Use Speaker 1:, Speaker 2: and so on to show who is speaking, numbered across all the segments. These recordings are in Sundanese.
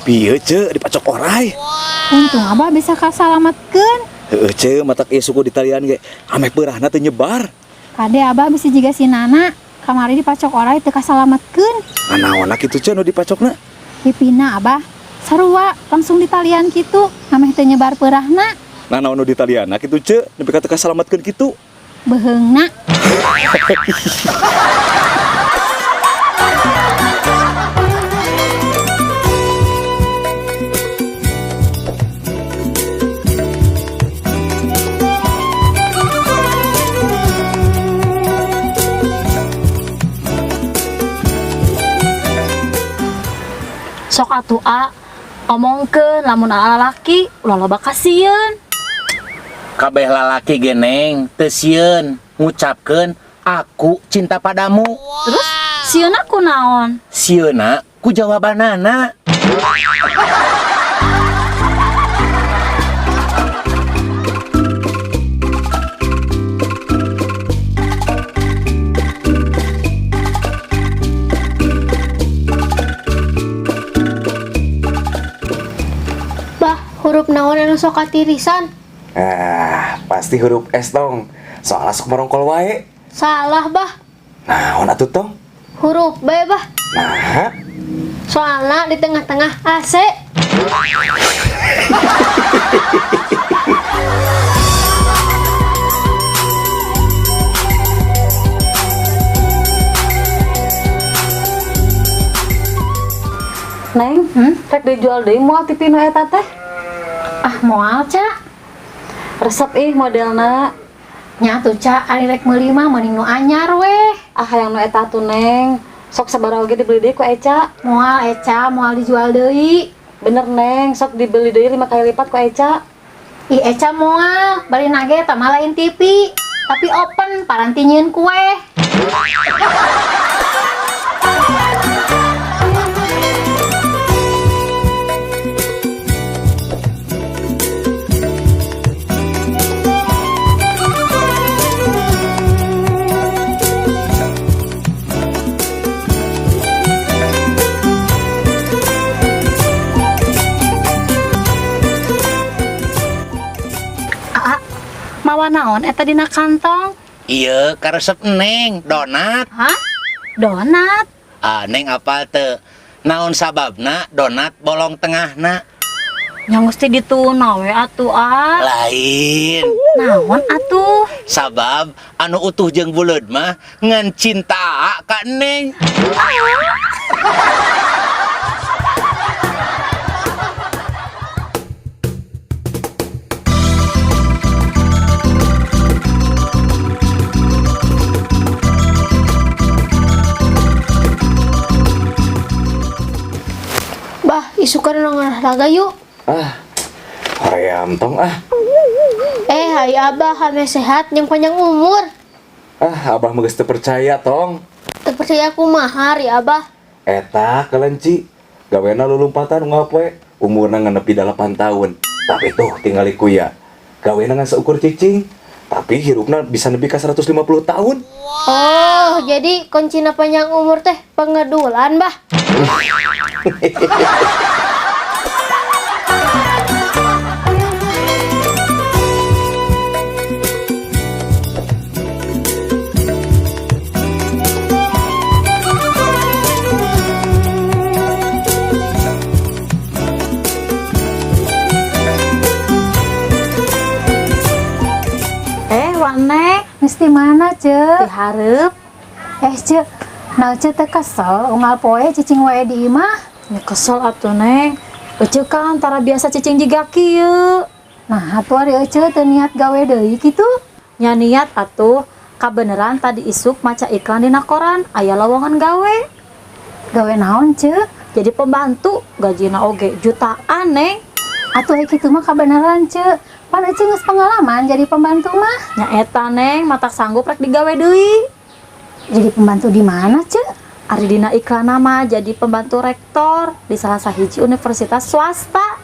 Speaker 1: Pieu ce dipacok orai.
Speaker 2: Untung Abah bisa kasalamatkeun.
Speaker 1: Heeh ce matak ieu suku di talian ge ameh peurahna teu nyebar.
Speaker 2: Kade Abah bisa jiga si Nana kamari dipacok orai teu kasalamatkeun.
Speaker 1: Nanaonna kitu ce nu dipacokna?
Speaker 2: Pipina Abah sarua langsung ditalian kitu ameh teu nyebar peurahna.
Speaker 1: Nanaon nu ditalianna kitu ce nepi ka teu kasalamatkeun kitu.
Speaker 2: Beheungna.
Speaker 3: Sok atuh a omongkeun lamun aa lalaki ulah loba kasieun.
Speaker 4: Kabeh lalaki geneng teu sieun ngucapkeun aku cinta padamu.
Speaker 3: Terus sieunna ku naon?
Speaker 4: Sieuna ku jawabanana.
Speaker 5: Bah, huruf naon anu sok katirisan?
Speaker 1: Ah, pasti huruf S tong. Soalnya sok merongkol wae.
Speaker 5: Salah, Bah.
Speaker 1: Naon atuh tong?
Speaker 5: Huruf B, Bah.
Speaker 1: Nah,
Speaker 5: Soalnya di tengah-tengah AC.
Speaker 3: Neng, rek dijual deui moal TV nu eta teh?
Speaker 2: Ah moal Ca.
Speaker 3: Resep ih modelna.
Speaker 2: Nya atuh Ca ari rek meuli mah mending nu anyar weh.
Speaker 3: Ah hayang nu eta atuh Neng. Sok sabaraha oge dibeli deui ku Eca.
Speaker 2: Moal Eca moal dijual deui.
Speaker 3: Bener Neng, sok dibeli deui 5 kali lipat ku Eca.
Speaker 2: Ih Eca moal, bari nage eta mah lain TV, tapi open paranti nyieun kue.
Speaker 3: Aa, mawa naon eta dina kantong?
Speaker 4: Iya, karesep neng donat.
Speaker 3: Hah? Donat?
Speaker 4: Ah, neng apal teu? Naon sababna donat bolong tengahna?
Speaker 3: Yang mesti dituna we atuh ah.
Speaker 4: Lain.
Speaker 3: Naon atuh?
Speaker 4: Sabab anu utuh jeung buleud mah ngan cinta ka neng.
Speaker 5: Bah, isukan olahraga yuk.
Speaker 1: Ah, hoream tong ah.
Speaker 5: Eh, hai Abah, hame sehat yang panjang umur.
Speaker 1: Ah, abah mah geus teu percaya tong.
Speaker 5: Terpercaya aku mahar ya Abah.
Speaker 1: Eta kelenci gawena lulumpatan unggal poe umurna ngan nepi 8 tahun. Tapi tuh tingali kuya. Gawena ngan seukur cicing, tapi hirupna bisa nepi ka 150 tahun.
Speaker 5: Oh, jadi kuncina panjang umur teh pengedulan, Bah.
Speaker 3: Eh, Wane,
Speaker 2: Mesti mana Ce?
Speaker 3: dihareup.
Speaker 2: Eh Ce, nah Ce teh kesel unggal poe cicing wae di imah.
Speaker 3: Ya kesel atuh Neng. Ece kan tara biasa cicing jiga kieu.
Speaker 2: Nah atuh ari Ece teu niat gawe deui kitu.
Speaker 3: Nya niat atuh kabeneran tadi isuk maca iklan dina koran aya lowongan gawe.
Speaker 2: Gawe naon Ce?
Speaker 3: Jadi pembantu gajina oge jutaan Neng.
Speaker 2: Atuh ai kitu mah kabeneran Ce. Pan Ece geus pengalaman jadi pembantu mah.
Speaker 3: Nya eta Neng matak sanggup rek digawe deui.
Speaker 2: Jadi pembantu di mana Ce?
Speaker 3: Ari dina iklan mah jadi pembantu rektor di salah sahiji universitas swasta.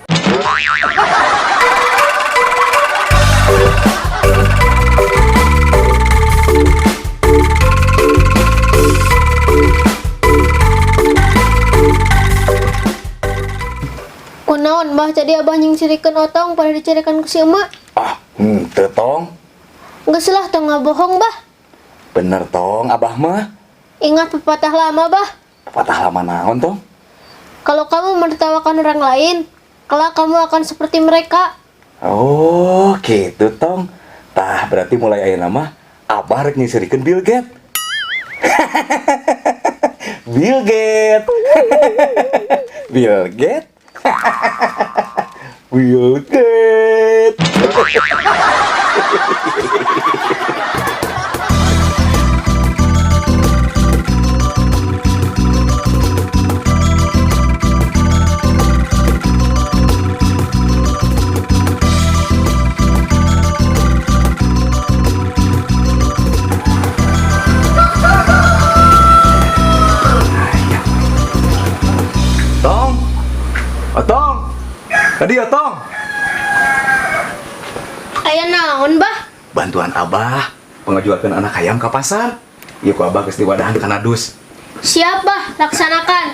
Speaker 5: Kunaon, Bah, jadi Abah nyingcirikeun Otong pada dicarekan ku si emak?
Speaker 1: Ah, henteu, Tong.
Speaker 5: Geus lah, tong ngabohong, Bah.
Speaker 1: Bener, Tong, Abah mah.
Speaker 5: Ingat pepatah lama, Bah.
Speaker 1: Pepatah lama naon, Tong?
Speaker 5: Kalau kamu menertawakan orang lain, kelak kamu akan seperti mereka.
Speaker 1: Oh, gitu, Tong. Tah, berarti mulai ayeuna mah Abah rek nyingcirikeun Bill Gates. Bill Gates. Bill Gates. Bill Gates. Tong. Otong. Tadi Otong.
Speaker 5: Aya naon, Bah?
Speaker 1: Bantuan Abah pengajualkeun anak hayam ke pasar. Ieu ku Abah geus diwadahan kana dus.
Speaker 5: Siap, Bah, laksanakan.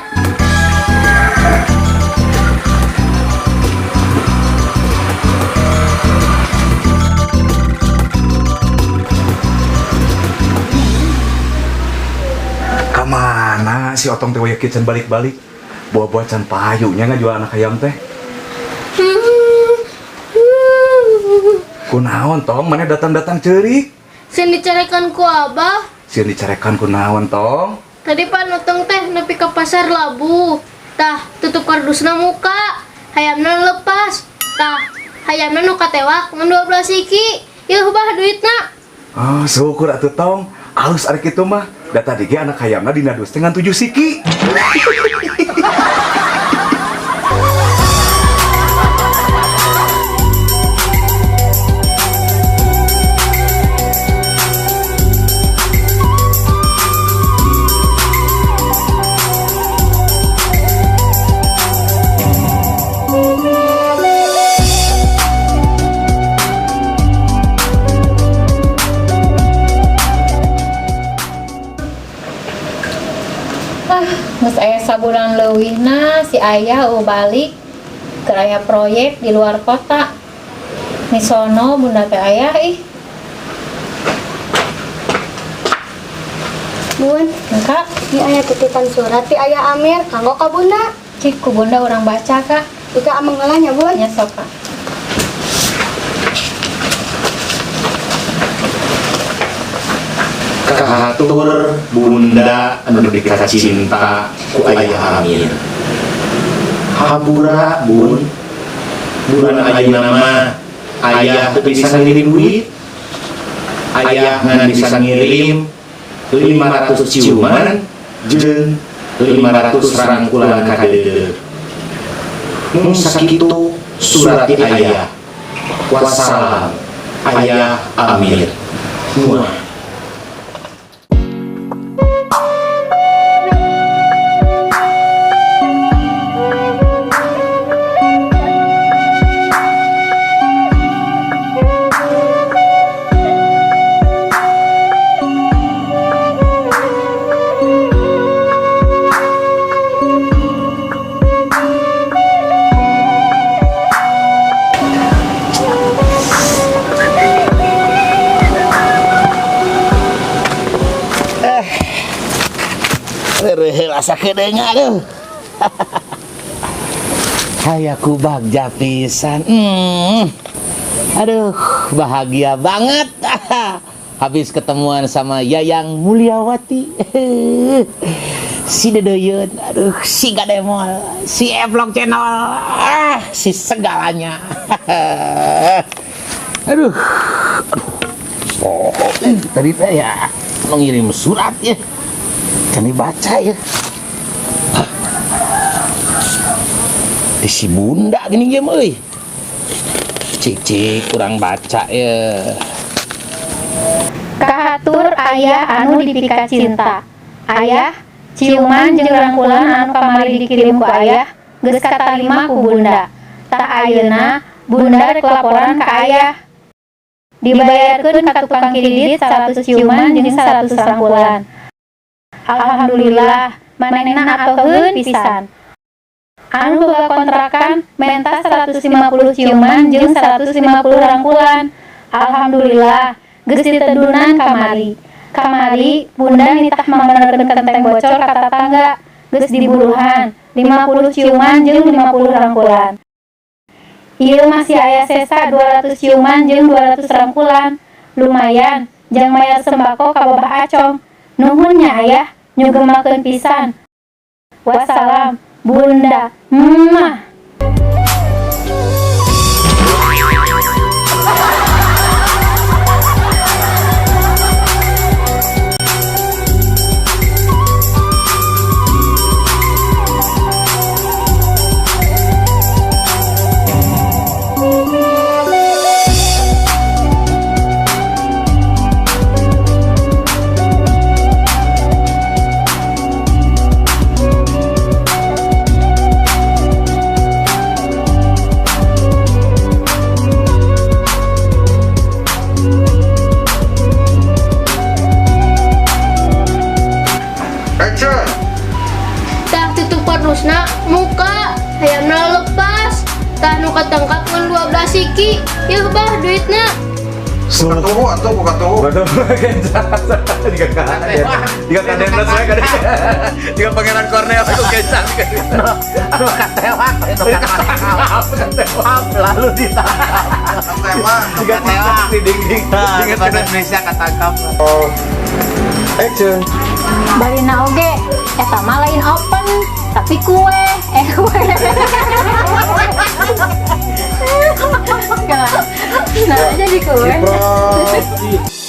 Speaker 1: Kamana si Otong teh waya kieu can balik-balik? Bawa-bawa can payunya ngajual anak hayam teh. Kunaon, Tong? Mana datang-datang ceurik?
Speaker 5: Sieun dicarekan ku Abah.
Speaker 1: Sieun dicarekan kunaon, Tong?
Speaker 5: Tadi pan Otong teh nepi ke pasar labuh. Tah, tutup kardusna muka. Hayamna lepas. Tah, hayamna nu katewak ngan 12 siki. Yeuh, Bah, duitna.
Speaker 1: Oh, syukur atuh, Tong. Alus ari kitu mah. Da tadi ge anak hayamna dina dus teh ngan 7 siki.
Speaker 2: Ah, geus aya sabulan leuwihna si ayah euweuh balik keur aya proyek di luar kota. Misono bunda teh ayah ih.
Speaker 5: Bun,
Speaker 2: Kak,
Speaker 5: ini aya titipan surat ti Ayah Amir kanggo ka Bunda.
Speaker 2: Cik ku bunda urang baca, Kak.
Speaker 5: Ika ameng heula nya, Bun.
Speaker 2: Nya sok, Kak.
Speaker 6: Kahatur Bunda anu dikacinta ku Ayah Amir. Hampura, Bun, bulan ayeuna mah Ayah teu bisa ngirim duit. Ayah ngan bisa ngirim 500 ciuman jeung 500 rangkulan ka deudeuh. Mung sakitu surat ti Ayah. Wassalam, Ayah Amir. Muah.
Speaker 4: Reureul asa keudeung, aduh. Hayaku bagja pisan. Aduh, bahagia banget. Habis ketemuan sama Yayang Mulyawati. Si Dedoyun, aduh, si Gademol, si Evlog Channel, ah, si segalanya. Aduh, aduh. Oh, tadi teh ya mengirim surat ya. Can dibaca ya. Hah. Di si Bunda gini game euy. Cik cik kurang baca ya.
Speaker 2: Kahatur ayah anu dipika cinta. Ayah, ciuman jeung rangkulan anu kamari dikirim ku ayah geus katarima ku bunda. Tah, ayeuna bunda rek laporan ka ayah. Dibayarkeun ka tukang kredit 100 ciuman jeung 100 rangkulan. Alhamdulillah, manehna atoheun pisan. Anu boga kontrakan menta 150 ciuman jeung 150 rangkulan. Alhamdulillah, geus ditedunan kamari. Kamari Bunda nitah mambenerkeun kenteng bocor ka tatangga, geus diburuhan 50 ciuman jeung 50 rangkulan. Ieu masih aya sesa 200 ciuman jeung 200 rangkulan. Lumayan jang mayar sembako ka Babah Acong. Nuhun nya, Ayah, nyugemakeun pisan. Wassalam, Bunda. Mwah.
Speaker 7: Action!
Speaker 5: Tah, tutup kardusna muka, hayamna lepas. Tah, nu katangkap ngan 12 siki. Yeuh, Bah, duitna.
Speaker 7: Buka tuhu atuh, buka tuhu.
Speaker 1: Waduh, jika kaden saya kaden jika Pangeran Cornell aku kencan.
Speaker 4: Nu katewak, nu katangkap, lalu ditangkap.
Speaker 7: Tema.
Speaker 1: Jika
Speaker 4: Katewak.
Speaker 1: di dinding.
Speaker 4: Nah,
Speaker 1: Ingat
Speaker 4: bahasa Indonesia katangkap.
Speaker 7: Action!
Speaker 2: Barina oge eta mah lain oven tapi kue, eh, kue. Nah, jadi kue.
Speaker 7: Kiprot.